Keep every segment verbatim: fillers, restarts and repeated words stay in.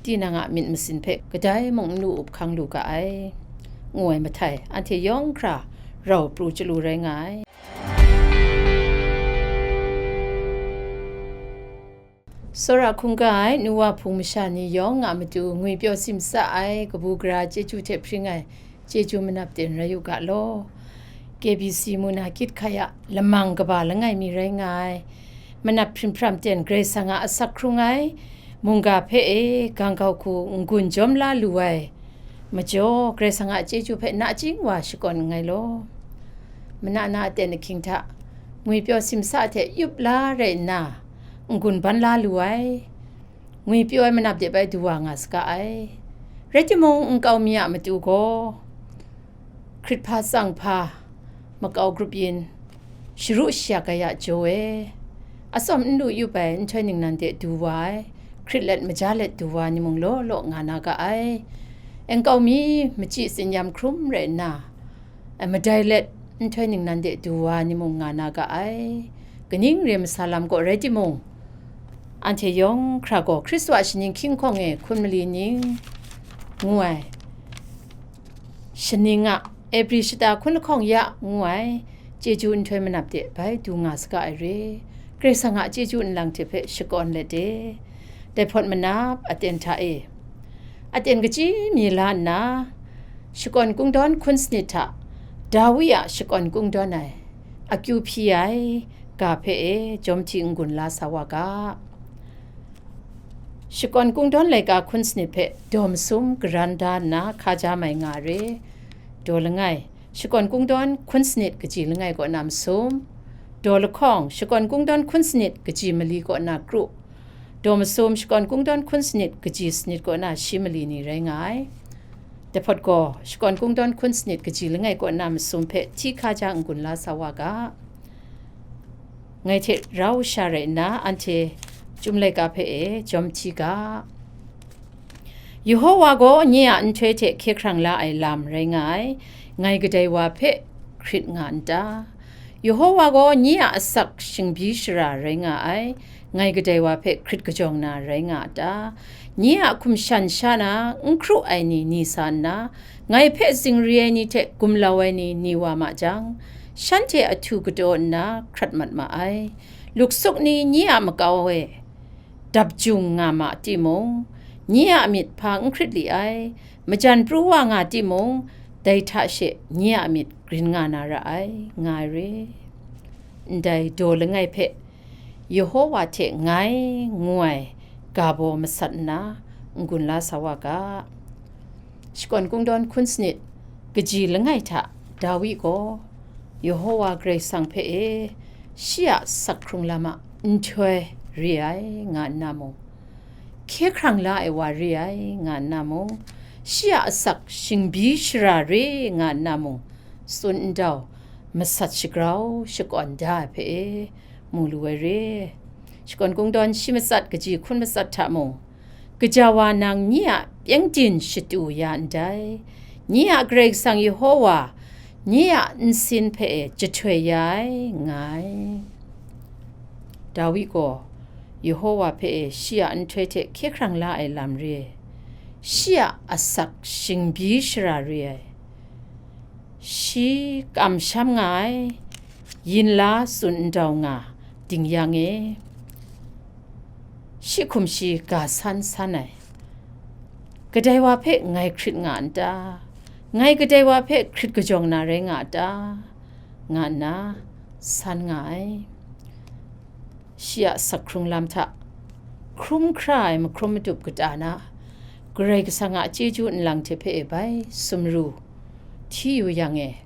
tinang a myit masin hpe kadai mung n lu up hkang lu ga ai, ngu ai mahtai, anhte yawng hkra rau pru chyalu rai nga ai. Tsawra hkungga ai nu wa hpung masha ni yawng a matu ngwipyaw simsa ai kabu gara chyeju hte hpring ai chyeju manap ten rai u ga law. K B C mu na gyit hkai a lamang kaba langai mi rai nga ai, manap hprim hpram ten Karai Kasang a asak hkrung ai mungga hpe e gang kau hku n-gun jawm la lu ai majaw, Karai Kasang a chyeju hpe nachying wa shakawn nngai law. Mana na aten ahkying hta ngwipyaw simsa hte yup la rai nna, n-gun ban la lu ai, ngwipyaw ai manap de bai du wa nga saga ai. Rai timung, nkau mi a matu gaw hkrit hpa tsang hpa makau grup yin sharu shayak ai a jaw e, atsawm n lu yup ai nhtoi ningnan de du wa ai, hkrit let maja let du wa ni mung law law nga na ga ai. Nkau mi machyi tsin-yam hkrum rai nna, madai let nhtoi ningnan de du wa ni mung nga na ga ai. Kaning re masa lam gaw rai timung, anhte yawng hkra gaw Hkristu a shaning hkying hkawng e hkun mali ning ngu ai shaning a Ebri shata hkun lahkawng ya ngu ai chyeju nhtoi manap de bai du nga saga ai re. Karai Kasang a chyeju nlang hte hpe shakawn let e. Dai hpawt manap aten hta e, aten kachyi mi la nna, shakawn kungdawn hkun sanit hta Dawi a shakawn kungdawn ai, akyu hpyi ai ga hpe e jawm hti n-gun la sa wa ga. Shakawn kungdawn laika hkun sanit hpe daw masum garan da nna hkaja mai nga re. Daw langai, shakawn kungdawn hkun sanit kaji langai kaw na masum. Daw lahkawng, shakawn kungdawn hkun sanit kaji mali kaw na kru. Daw masum, shakawn kungdawn hkun sanit kaji sanit kaw na shi mali ni rai nga ai. Dai hpawt gaw, shakawn kungdawn hkun sanit kaji langai kaw na masum hpe hti hkaja n-gun la sa wa ga. Ngai hte rau sha rai nna, anhte Chyum laika hpe e jawm hti ga. Yehowa gaw nye a nhtoi hte hkye hkrang la ai lam rai nga ai, ngai kadai wa hpe hkrit nga n ta? Yehowa gaw nye a asak shingbyi shara rai nga ai, ngai kadai wa hpe hkrit kajawng na rai nga a ta? Nye a hkum shan sha na n hkru ai ni ni sa nna, ngai hpe zingri ai ni hte gumlau ai ni ni wa ma jang, shanhte ahtu kataw nna hkrat mat ma ai. Luksuk ni nye a makau e dap jung nga ma timung, nye a myit hpa n hkrit li ai, majan pru wa nga timung, dai hta she nye a myit grin nga na ra ai, nga ai re. Ndai daw langai hpe Yehowa hte ngai ngu ai ga baw masat nna n-gun la sa wa ga. Shakawn kungdawn hkun sanit kaji langai hta Dawi gaw Yehowa Karai Kasang hpe e shi a asak hkrung lam a nhtoi re ai nga nna mung, hkye hkrang la ai wa re ai nga nna mung, shi a asak shingbyi shara re nga nna mung, tsun ndau masat shagrau shakawn da ai hpe e mu lu ai re. Shakawn kungdawn shi matsat kaji hkun matsat hta mung, kaja wa nang nye a pyengdin shatu ya ndai, nye a Karai Kasang Yehowa nye a nsin hpe e jahtoi ya ai, nga ai. Dawi gaw Yehowa hpe e shi a nhtoi hte hkye hkrang la ai lam re, shi a asak shingbyi shara re ai, shi kamsham nga ai, yin la tsun ndau nga ding yang e, shi hkum shi ga san san ai, kadai wa hpe ngai hkrit nga n ta? Ngai kadai wa hpe hkrit kajawng na rai nga a ta? Nga nna san nga ai. Shi a asak hkrung lam hta hkrum hkra ai mahkrum matup kata na Karai Kasang a chyeju nlang hte hpe e bai sumru hti yu yang e,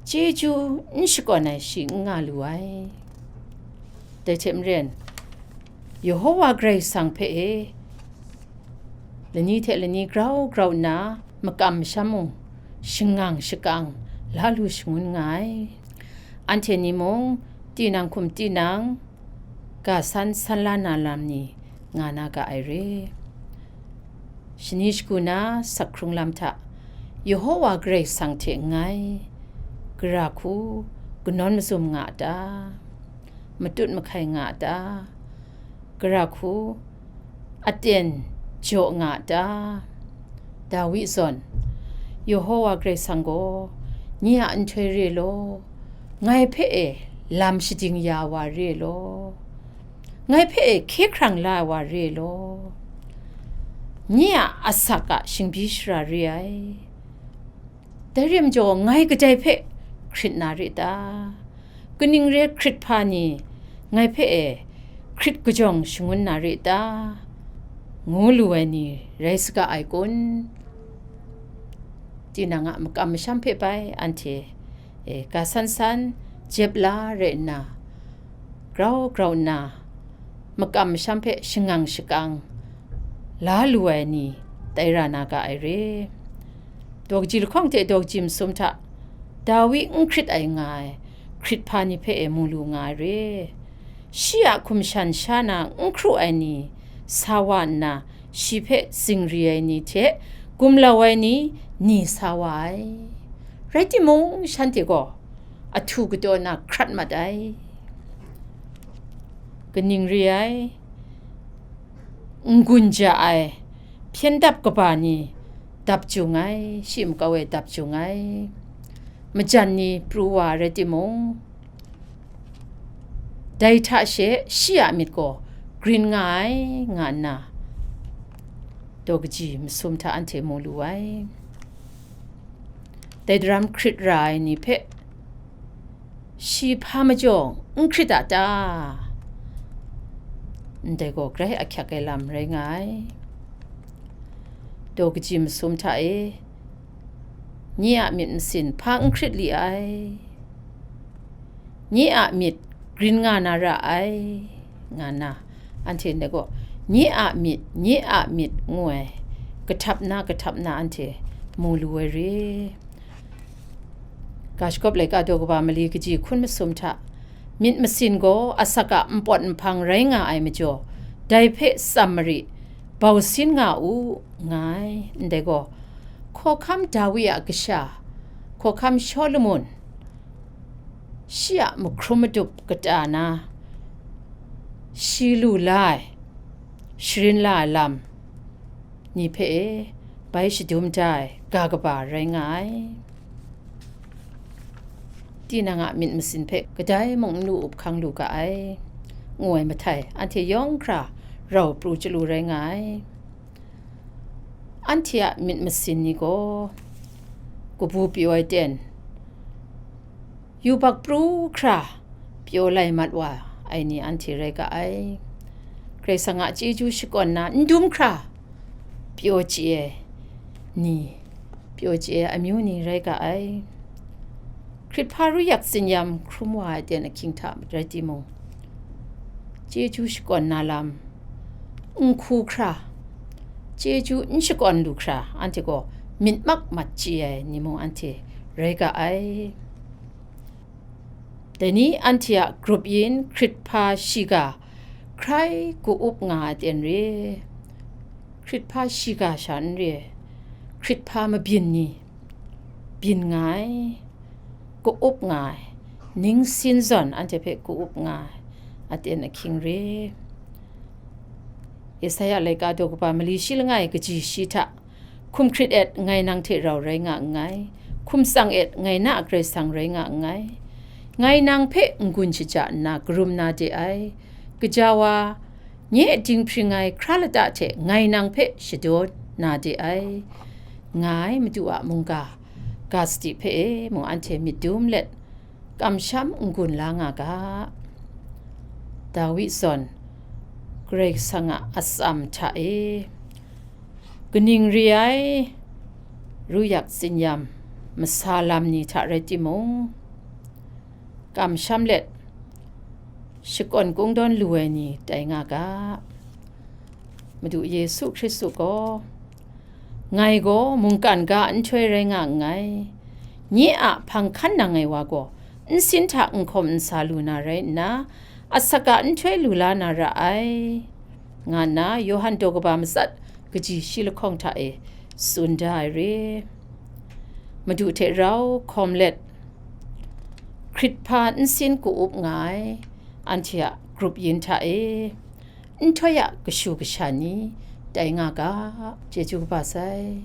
chyeju n shakawn ai shi n nga lu ai. Dai hte maren, Yehowa Karai Kasang hpe e lani hte lani grau grau nna makam masham mung, shangang shakang la lu shangun nga ai. Anhte ni mung, tinang hkum tinang, ga san san la na lam ni nga na ga ai re. Shani shagu na asak hkrung lam hta, Yehowa Karai Kasang hte nngai, gara hku kanawn mazum nga a ta? Matut mahkai nga a ta? Gara hku aten jaw nga a ta? Dawi zawn, Yehowa Karai Kasang gaw nye a nhtoi re law, ngai hpe e lam shading ya wa re law, ngai hpe e hkye hkrang la ai wa re law, nye a asak a shingbyi shara re ai. Dai re majaw, ngai kadai hpe hkrit na re ta? Kaning re hkrit hpa ni ngai hpe e hkrit kajawng shangun na re ta? Ngu lu ai ni rai saga ai kun? Tinang a makam masham hpe bai anhte, e, ga san san, jep la rai nna, grau grau nna, makam masham hpe shangang shakang la lu ai ni tai ra na ga ai re. Daw kaji lahkawng hte daw kaji masum hta Dawi n hkrit ai nga ai hkrit hpa ni hpe e mu lu nga ai re. Shi a hkum shan sha na n hkru ai ni sa wa nna, shi hpe zingri ai ni hte gumlau ai ni, ni sa wa ai. Rai timung, shanhte gaw ahtu kataw na hkrat mat ai. Kaning re ai? N-gun ja ai hpyen dap kaba ni dap jung ai, shi makau e dap jung ai. Majan ni pru wa rai timung, dai hta she shi a myit gaw grin nga ai, nga nna daw kaji masum hta anhte mu lu ai. Dai daram hkrit ra ai ni hpe shi hpa majaw n hkrit a ta? Ndai gaw grai ahkyak ai lam rai nga ai. Daw kaji masum hta e, nye a myit masin hpa n hkrit li ai? Nye a myit grin nga na ra ai, nga nna, anhte ndai gaw, nye a myit, nye a myit, ngu ai, kahtap na, kahtap na anhte mu lu ai re. Ga shagawp laika daw kaba mali kaji hkun masum hta, myit masin gaw asak a npawt nhpang rai nga ai majaw, dai hpe tsam mari, bau sin nga u, nga ai. Ndai gaw, hkawhkam Dawi a kasha, hkawhkam Shawlumon, shi a mahkrum madup kata na, shi lu la ai, sharin la ai lam ni hpe e bai shadum da ai ga kaba rai nga ai. Tinang a myit masin hpe kadai mung n lu up hkang lu ga ai, ngu ai mahtai, anhte yawng hkra rau pru chyalu rai nga ai. Anhte a myit masin ni gaw kabu pyaw ai ten, yubak pru hkra pyaw lai mat wa ai ni anhte rai ga ai. Karai Kasang a chyeju shakawn na n dum hkra pyaw chye ai ni, pyaw chye ai amyu ni rai ga ai. Hkrit hpa ru yak tsinyam hkrum wa ai ten ahkying hta rai timung, chyeju shakawn na lam n hku hkra, chyeju n shakawn lu hkra, anhte gaw myit mak mat chye ai ni mung anhte rai ga ai. Dai ni anhte a grup yin hkrit hpa shiga hkrai ku-up nga ai ten re. Hkrit hpa shiga sha n re, hkrit hpa mabyin ni byin nga ai, ku-up nga ai, ningsin zawn anhte hpe ku-up nga ai, aten ahkying re. Esaia laika daw kaba mali shi langai kaji shi hta, hkum hkrit et, ngai nang hte rau rai nga nngai, hkum tsang et, ngai na a Karai Kasang rai nga nngai, ngai nang hpe n-gun shaja nna karum na de ai, gaja wa, nye dinghpring ai hkra lata hte ngai nang hpe shadaw na de ai, nga ai Madu a mungga ga sadi hpe e mung anhte myit dum let, kamsham n-gun la nga ga. Dawi zawn, Karai Kasang a atsam hta e, kaning re ai, ru yak tsinyam masa lam ni hta rai timung, kamsham let shakawn kungdawn lu ai ni tai nga ga. Madu Yesu Hkristu gaw, ngai gaw mungkan ga nhtoi rai nga nngai, nye a hpang hkan nang ai wa gaw nsin hta n hkawm n sa lu na rai nna, asak a nhtoi lu la na ra ai, nga nna Yawhan daw kaba matsat kaji shi lahkawng hta e tsun da ai re. Madu hte rau hkawm let, hkrit hpa nsin ku-up nga ai anhte a grup yin hta e, nhtoi a kashu kasha ni tai nga ga. Chyeju kaba sai.